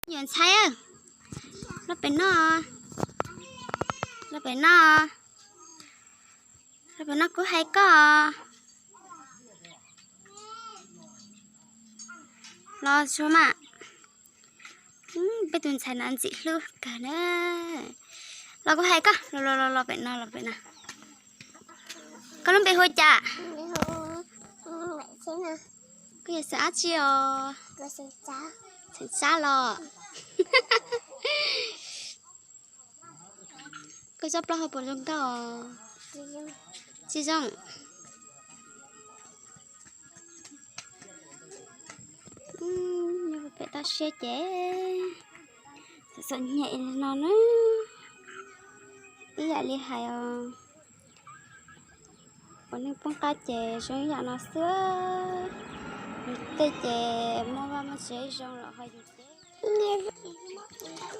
Nyuam ntxhais, los pem no, los pem no, los pem no kuv hais koj. Los tsuag mas. Peb tus ntxhais no ntxim hlub kawg na. Los kuv hais koj, los los los pem no, los pem no. Koj lub npe hu cas? Koj yog xeem dab tsi os? Xeem Tsab los? Koj tsob plaub hau puas zoo nkauj os? Tsis zoo. Nyob pem toj siab ces txom txom nyem li no na. Ib yam li hais os, ua neej poob qab ces zoo ib yam no xwb. Yus tej ces muaj vaj muaj tsev zoo los ho yus ces,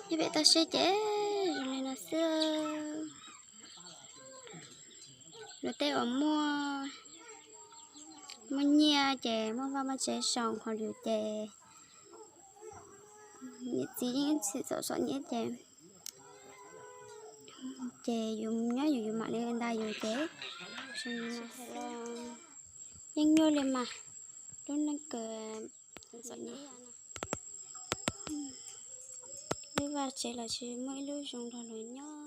nyob pem toj siab ces zoo li no xwb. Yus tej uas muaj, muaj nyiaj ces muaj vaj muaj tsev zoo, ho yus ces niam txiv yeej txom txom nyem ces, ces yus nyob yus, yus mam li ntag yus ces. Yeej nyuaj li mas, lub neej kawg txom nyem. Lub vaj tsev los tsis muaj ib lub zoo nrog luag nyob.